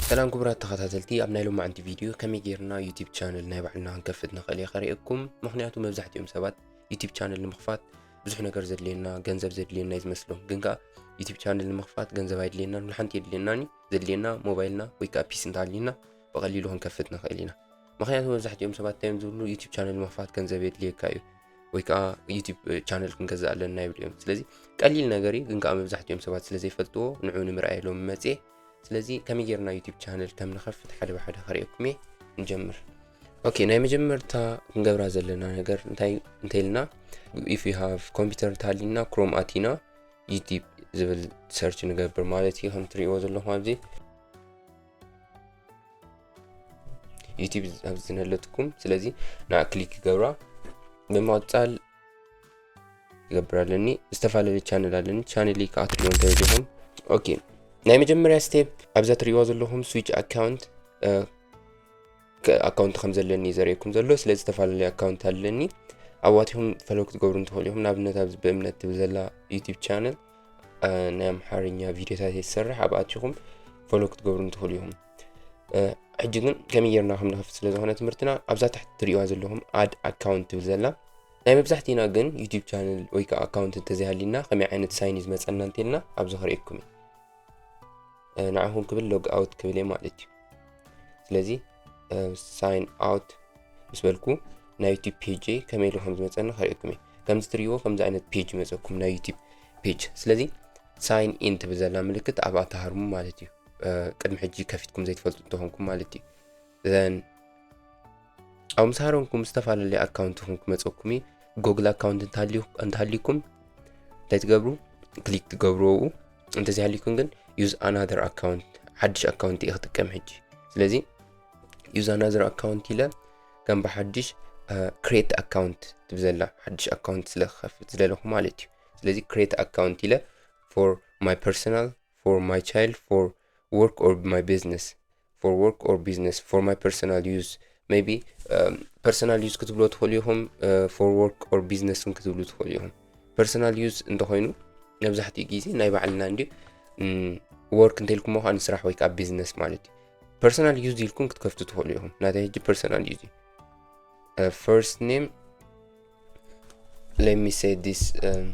ሰላም ክቡራት ተኸታተልቲ፣ ኣብ ናይ ሎማዓንቲ ቪድዮ ከመይ ጌርና ዩቲዩብ ቻነል ናይ ባዕልና ክንከፍት ንኽእል እየ ከርእየኩም። ምኽንያቱ መብዛሕትኦም ሰባት ዩቲዩብ ቻነል ንምኽፋት ብዙሕ ነገር ዘድልየና፣ ገንዘብ ዘድልየና እዩ ዝመስሎም። ግን ከኣ ዩቲዩብ ቻነል ንምኽፋት ገንዘብ ኣይድልየናን፣ ሓንቲ የድልየናን እዩ። ዘድልየና ሞባይልና ወይ ከኣ ፒሲ እንተሃልዩና ብቐሊሉ ክንከፍት ንኽእል ኢና። ምኽንያቱ መብዛሕትኦም ሰባት እንታይ እዮም ዝብሉ፣ ዩቲዩብ ቻነል ንምኽፋት ገንዘብ የድልየካ እዩ ወይ ከኣ ዩቲዩብ ቻነል ክንገዝእ ኣለና ይብሉ እዮም። ስለዚ ቀሊል ነገር እዩ፣ ግን ከኣ መብዛሕትኦም ሰባት ስለ ዘይፈልጥዎ ንዑ ንምርኣይ ኢሎም መጽየ። ስለዚ ከመይ ጌርና ዩቲዩብ ቻነል ከም ንኸፍት ሓደ ብሓደ ከርእየኩም እየ። ንጀምር። ኦኬ፣ ናይ መጀመርታ ክንገብራ ዘለና ነገር እንታይ እንተኢልና፣ if you have ኮምፒውተር እንተሃልዩና ክሮም ኣቲና ዩቲዩብ ዝብል ሰርች ንገብር ማለት እዩ። ከም ትርእይዎ ዘለኹም ኣብዚ ዩቲዩብ ኣብዚ ነለትኩም። ስለዚ ንዓ ክሊክ ገብራ። ብምቕጻል ክገብር ኣለኒ። ዝተፈላለዩ ቻነል ኣለኒ። ቻነለይ ከኣ ትርእይዎ እንተደሊኹም። ኦኬ፣ ናይ መጀመርያ ስቴፕ ኣብዛ ትርእይዋ ዘለኹም ስዊች ኣካውንት፣ እ፣ ከ-፣ ኣካውንት ከም ዘለኒ እዩ ዘርእየኩም ዘሎ። ስለዚ ዝተፈላለዩ ኣካውንት ኣለኒ። ኣብኡ ኣቲኹም ፎሎ ክትገብሩ እንትኽእሉ ኢኹም። ንኣብነት ኣብዚ ብእምነት ትብል ዘላ ዩቲዩብ ቻነል፣ እ፣ ናይ ኣምሓርኛ ቪድዮታት እየ ዝሰርሕ። ኣብኣ ኣቲኹም ፎሎ ክትገብሩ እንትኽእሉ ኢኹም። እ፣ ሕጂ ግን ከመይ ጌርና ከም ንኸፍት ስለ ዝኾነ ትምህርትና፣ ኣብዛ ታሕቲ ትርእይዋ ዘለኹም ኣድ ኣካውንት ትብል ዘላ። ናይ መብዛሕትእና ግን ዩቲዩብ ቻነል ወይ ከኣ ኣካውንት እንተዘይሃልዩና ከመይ ዓይነት ሳይን እዩ ዝመጸና እንተኢልና ኣብዚ ከርእየኩም እየ። እ፣ ንዓኹም ክብል ሎግ ኣውት ክብል እየ ማለት እዩ። ስለዚ፣ እ፣ ሳይን ኣውት ምስ በልኩ ናይ ዩቲዩብ ፔጀይ ከመይ ኢሉ ከም ዝመጸኒ ከርእየኩም እየ። ከምዚ ትርእይዎ ከምዚ ዓይነት ፔጅ ይመጸኩም፣ ናይ ዩቲዩብ ፔጅ። ስለዚ ሳይን ኢን ትብል ዘላ ምልክት ኣብኣ ትሃርሙ ማለት እዩ። እ፣ ቅድሚ ሕጂ ከፊትኩም ዘይትፈልጡ እንተኾንኩም ማለት እዩ። ዘን ኣብ ምስ ሃረምኩም ዝተፈላለየ ኣካውንትኹም ክመጸኩም እዩ። ጉግል ኣካውንት እንተሃልዩ-፣ እንተሃልዩኩም እንታይ ትገብሩ? ክሊክ ትገብሩ ኣብኡ። እንተዘይሃልዩኩም ግን ዩዝ ኣናዘር ኣካውንት፣ ሓድሽ ኣካውንት እየ ክጥቀም ሕጂ። ስለዚ ዩዝ ኣናዘር ኣካውንት ኢለ ከም ብሓድሽ፣ እ፣ ክሬት ኣካውንት ትብል ዘላ ሓድሽ ኣካውንት ስለ ክኸፍት ዝደለኹ ማለት እዩ። ስለዚ ክሬት ኣካውንት ኢለ for my personal, for my child, for work or my business, for work or business, for my personal use, maybe, um, ፐርሰናል ዩዝ ክትብሎ ትኽእሉ ኢኹም፣ እ፣ for work or business እውን ክትብሉ ትኽእሉ ኢኹም። ፐርሰናል ዩዝ እንተኾይኑ መብዛሕትኡ ግዜ ናይ ባዕልና እንድዩ። እም፣ ወርክ እንተኢልኩሞ ከዓ ንስራሕ ወይ ከዓ ቢዝነስ ማለት እዩ። ፐርሰናል ዩዝ ኢልኩም ክትከፍቱ ትኽእሉ ኢኹም። ናተይ ሕጂ ፐርሰናል ዩዝ እዩ። እ፣ ፈርስት ኔም፣ let me say this፣ እም፣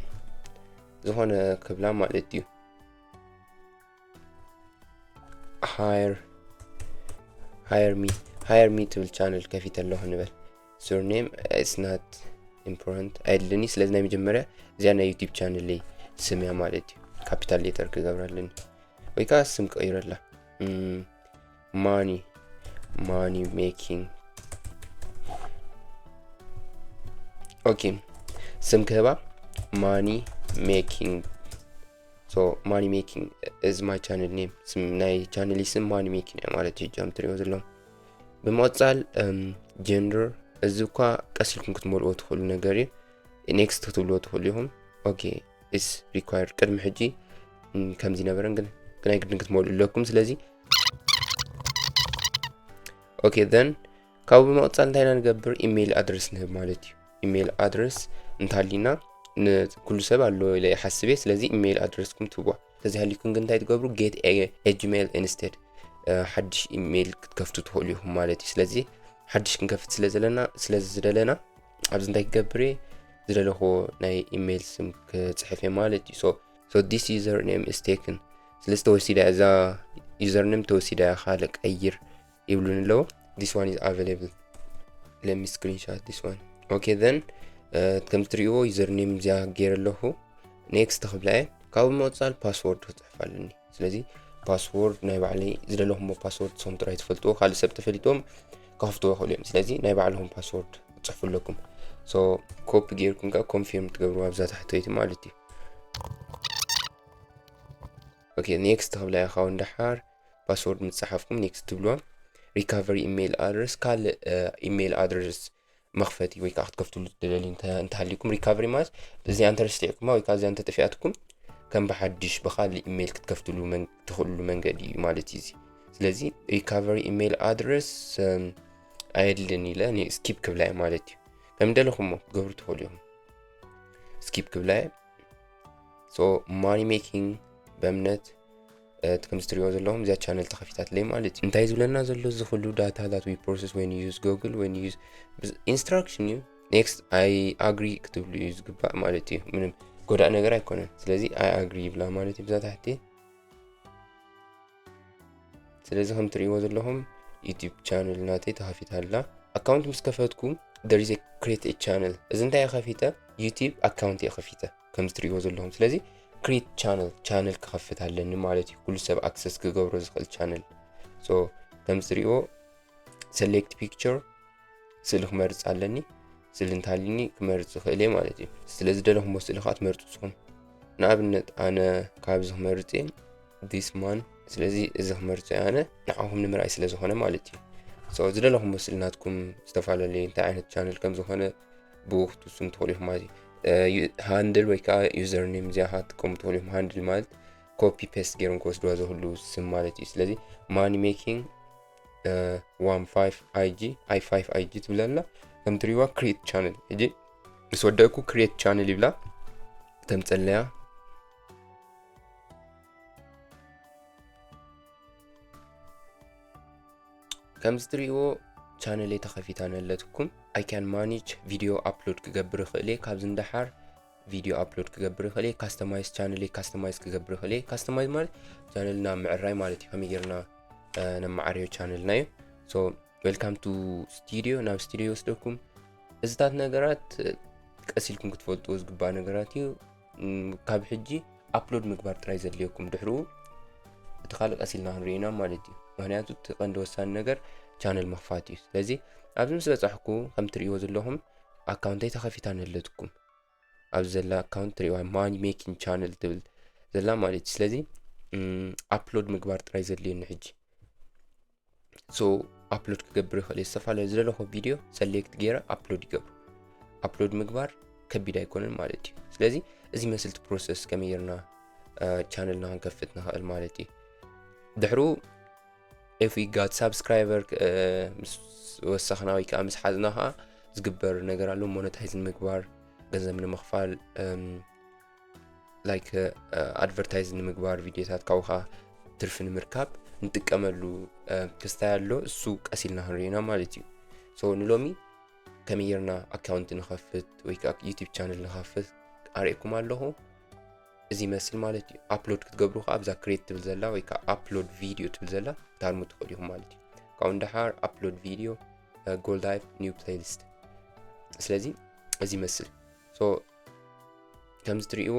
ዝኾነ ክብላ ማለት እዩ። ሃየር፣ ሃየር ሚ፣ ሃየር ሚ ትብል ቻነል ከፊተ ኣለኹ ንበል። ሱርኔም፣ it's not important፣ ኣየድልኒ። ስለዚ ናይ መጀመርያ እዚኣ ናይ ዩቲዩብ ቻነለይ ስም እያ ማለት እዩ። ካፒታል ሌተር ክገብራ ኣለኒ። ወይ ከዓ ስም ቀይረላ። እም፣ ማኒ፣ ማኒ ሜኪንግ። ኦኬ፣ ስም ክህባ ማኒ ሜኪንግ። So ማኒ ሜኪንግ is my channel name። ስም ናይ ቻነለይ ስም ማኒ ሜኪንግ እያ ማለት እዩ። እጃም ትሪኦ ዘለኹም። ብምቕጻል፣ እም፣ ጀንደር፣ እዚ እኳ ቀስ ኢልኩም ክትመልእዎ ትኽእሉ ነገር እዩ። ኔክስት ክትብልዎ ትኽእሉ ኢኹም። ኦኬ፣ is required። ቅድሚ ሕጂ፣ እም፣ ከምዚ ነበረን ግን፣ ግን ኣይግድን ክትመልኡ ኣለኩም። ስለዚ፣ ኦኬ፣ then ካብኡ ብምቕጻል እንታይ ኢና ንገብር? ኢሜይል ኣድረስ ንህብ ማለት እዩ። ኢሜይል ኣድረስ እንተሃልዩና ንኩሉ ሰብ ኣሎ ኢለ ይሓስብ እየ። ስለዚ ኢሜይል ኣድረስኩም ትህብዋ። እንተዘይሃልዩኩም ግን እንታይ ትገብሩ? ጌት ኤ፣ ኤ ጂሜይል ኢንስቴድ፣ እ፣ ሓድሽ ኢሜይል ክትከፍቱ ትኽእሉ ኢኹም ማለት እዩ። ስለዚ ሓድሽ ክንከፍት ስለ ዘለና፣ ስለ ዝደለና ኣብዚ እንታይ ክገብር እየ? ዝደለኽዎ ናይ ኢሜይል ስም ክጽሕፍ እየ ማለት እዩ። So, so this username is taken። ስለዚ ተወሲዳ እያ፣ እዛ ዩዘርኔም ተወሲዳ እያ፣ ካልእ ቀይር ይብሉኒ ኣለዉ። This one is available። Let me screenshot this one። ኦኬ፣ then፣ እ፣ ከም ትሪእዎ ዩዘርኔም እዚኣ ገይረ ኣለኹ። ኔክስት ክብላ እየ። ካብኡ ብምቕጻል ፓስወርድ ክጽሕፍ ኣለኒ። ስለዚ ፓስወርድ ናይ ባዕለይ ዝደለኹሞ ፓስወርድ ንስኹም ጥራይ ትፈልጥዎ፣ ካልእ ሰብ ተፈሊጥዎም ክኸፍትዎ ይኽእሉ እዮም። ስለዚ ናይ ባዕልኹም ፓስወርድ ክትጽሕፉ ኣለኩም። So ኮፒ ገይርኩም ከኣ ኮንፊርም ትገብርዋ ኣብዛ ታሕተወይቲ ማለት እዩ። ኦኬ፣ ኔክስት ክብላ እየ። ካብኡ ንደሓር ፓስወርድ ምስ ጸሓፍኩም ኔክስት ትብልዋ። ሪካቨሪ ኢሜይል ኣድረስ፣ ካልእ፣ እ፣ ኢሜይል ኣድረስ መኽፈቲ ወይ ከዓ ክትከፍትሉ ትደልዩ እንተ-፣ እንተሃልዩኩም፣ ሪካቨሪ ማለት እዚኣ እንተረሲዕኩማ ወይ ከዓ እዚኣ እንተጠፊኣትኩም ከም ብሓድሽ ብኻልእ ኢሜይል ክትከፍትሉ መን-፣ ትኽእሉ መንገዲ እዩ ማለት እዩ እዚ። ስለዚ ሪካቨሪ ኢሜይል ኣድረስ፣ እም፣ ኣየድልን ኢለ ኒ-፣ ስኪፕ ክብላ እየ ማለት እዩ። ከም ደለኹሞ ክትገብሩ ትኽእሉ ኢኹም። ስኪፕ ክብላ እየ። So ማኒ ሜኪንግ በእምነት ከምዚ ትሪእዎ ዘለኹም እዚኣ ቻነል ተኸፊታትለይ ማለት እዩ። እንታይ ዝብለና ዘሎ? እዚ ኩሉ data that we process when use Google when use instruction እዩ። Next I agree ክትብሉ እዩ ዝግባእ ማለት እዩ። ምንም ጎዳእ ነገር ኣይኮነን። ስለዚ I agree ይብላ ማለት እዩ ብዛ ታሕቲ። ስለዚ ከም ትሪእዎ ዘለኹም ዩቲዩብ ቻነል ናተይ ተኸፊታ ኣላ። ኣካውንት ምስ ከፈትኩ there is a create a channel። እዚ እንታይ ከፊተ? ዩቲዩብ ኣካውንት እየ ከፊተ ከም ትሪእዎ ዘለኹም። ስለዚ create channel ቻነል ክኸፍት ኣለኒ ማለት እዩ። ኩሉ ሰብ ኣክሰስ ክገብሮ ዝኽእል ቻነል። So ከም ትሪእዎ select picture ስእሊ ክመርጽ ኣለኒ። ስእሊ እንተሃልዩኒ ክመርጽ ይኽእል እየ ማለት እዩ። ስለ ዝደለኹምዎ ስእሊ ከዓ ትመርጹ ንስኹም። ንኣብነት ኣነ ካብዚ ክመርጽ እየ፣ this man። ስለዚ እዚ ክመርጽ እየ ኣነ ንዓኹም ንምርኣይ ስለ ዝኾነ ማለት እዩ። So ዝደለኹምዎ ስእሊ ናትኩም ዝተፈላለዩ እንታይ ዓይነት ቻነል ከም ዝኾነ ብኡ ክትውስኑ ትኽእሉ ኢኹም ማለት እዩ። ሃንድል ወይ ከዓ ዩዘር ኔም እዚኣ ከዓ ትጥቀሙ ትኽእሉ ኢኹም። ሃንድል ማለት ኮፒ ፔስት ገይሮም ክወስድዋ ዝኽእሉ ስም ማለት እዩ። ስለዚ money making one five IG i five IG ትብለና ከም ትሪዋ create channel። ሕጂ ምስ ወደእኩ create channel ይብላ ተምፀለያ። ከምዚ ትሪእዎ ቻነለይ ተኸፊታ ነለትኩም። I can manage video upload ክገብር ይኽእል እየ። ካብዚ ንደሓር ቪድዮ ኣፕሎድ ክገብር ይኽእል እየ። ካስተማይዝ ቻነለይ ካስተማይዝ ክገብር ይኽእል እየ። ካስተማይዝ ማለት ቻነልና ምዕራይ ማለት እዩ። ከመይ ጌርና ነማዓርዮ ቻነልና እዩ። So welcome to studio፣ ናብ ስቱዲዮ ይወስደኩም። እዚታት ነገራት ቀስ ኢልኩም ክትፈልጥዎ ዝግባእ ነገራት እዩ። ካብ ሕጂ ኣፕሎድ ምግባር ጥራይ ዘድልየኩም፣ ድሕርኡ እቲ ካልእ ቀስ ኢልና ክንሪኦ ኢና ማለት እዩ። ምክንያቱ እቲ ቀንዲ ወሳኒ ነገር ቻነል ምኽፋት እዩ። ስለዚ ኣብዚ ምስ በጻሕኩ ከም ትርእይዎ ዘለኹም ኣካውንተይ ተኸፊታ ነለትኩም። ኣብዚ ዘላ ኣካውንት ትርእይዋ ማኒ ሜኪንግ ቻነል ትብል ዘላ ማለት እዩ። ስለዚ ኣፕሎድ ምግባር ጥራይ ዘድልየኒ ሕጂ። So ኣፕሎድ ክገብር ይኽእል እየ። ዝተፈላለዩ ዝደለኹ ቪድዮ ሰሌክት ገይረ ኣፕሎድ ይገብሩ። ኣፕሎድ ምግባር ከቢድ ኣይኮነን ማለት እዩ። ስለዚ እዚ መስልቲ ፕሮሰስ ከመይ ጌርና ቻነልና ክንከፍት ንኽእል ማለት እዩ። ድሕሩ if we got subscriber ምስ ወሰኽና ወይ ከዓ ምስ ሓዝና ከዓ ዝግበር ነገር ኣሎ። ሞነታይዝ ንምግባር፣ ገንዘብ ንምኽፋል፣ ላይክ ኣድቨርታይዝ ንምግባር፣ ቪድዮታት ካብኡ ከዓ ትርፊ ንምርካብ ንጥቀመሉ ክስታይ ኣሎ። እሱ ቀስ ኢልና ክንሪኢና ማለት እዩ። So ንሎሚ ከመይ ጌርና ኣካውንት ንኸፍት ወይ ከዓ ዩቲዩብ ቻነል ንኸፍት ኣርእየኩም ኣለኹ። እዚ ይመስል ማለት እዩ። ኣፕሎድ ክትገብሩ ከዓ ኣብዛ ክሬት ትብል ዘላ ወይ ከዓ ኣፕሎድ ቪድዮ ትብል ዘላ ክትሃርሙ ትኽእሉ ኢኹም ማለት እዩ። ካብኡ ንደሓር ኣፕሎድ ቪድዮ፣ ጎ ላይቭ፣ ኒው ፕሌይሊስት። ስለዚ እዚ ይመስል። So ከምዚ ትርእይዎ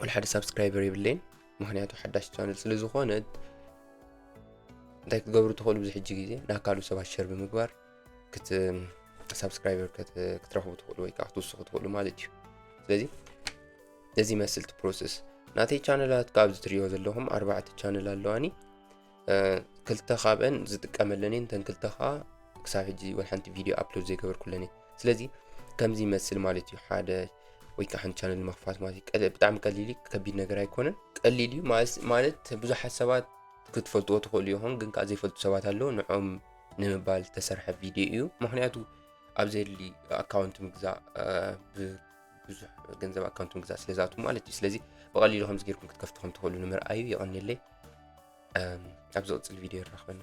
ወላ ሓደ ሳብስክራይበር የብለይን፣ ምክንያቱ ሓዳሽ ቻነል ስለ ዝኾነት። እንታይ ክትገብሩ ትኽእሉ? ብዙሕ ሕጂ ግዜ ንኣካሉ ሰባት ሸር ብምግባር ሳብስክራይበር ክትረኽቡ ትኽእሉ ወይ ከዓ ክትውስኹ ትኽእሉ ማለት እዩ። ስለዚ እዚ ይመስል እቲ ፕሮሰስ። ናተይ ቻነላት ካብ ኣብዚ ትርእይዎ ዘለኹም ኣርባዕተ ቻነል ኣለዋኒ። ክልተ ካብአን ዝጥቀመለን እየን፣ እተን ክልተ ከዓ ክሳብ ሕጂ ወላ ሓንቲ ቪድዮ ኣፕሎድ ዘይገበርኩለን እየን። ስለዚ ከምዚ ይመስል ማለት እዩ። ሓደ ወይ ከዓ ሓንቲ ቻነል ንምኽፋት ማለት እዩ። ቀለ-፣ ብጣዕሚ ቀሊል እዩ፣ ከቢድ ነገር ኣይኮነን። ቀሊል እዩ ማለት፣ ማለት ብዙሓት ሰባት ክትፈልጥዎ ትኽእሉ ኢኹም፣ ግን ከዓ ዘይፈልጡ ሰባት ኣለዉ። ንዖም ንምባል ዝተሰርሐ ቪድዮ እዩ። ምኽንያቱ ኣብ ዘድሊ ኣካውንት ምግዛእ፣ ብ-፣ ብዙሕ ገንዘብ ኣካውንት ምግዛእ ስለ ዝኣትዉ ማለት እዩ። ስለዚ ብቐሊሉ ከምዚ ጌርኩም ክትከፍቱ ከም ትኽእሉ ንምርኣዩ የቐንየለይ። ኣብ ዝቕጽል ቪድዮ ይራኽበና።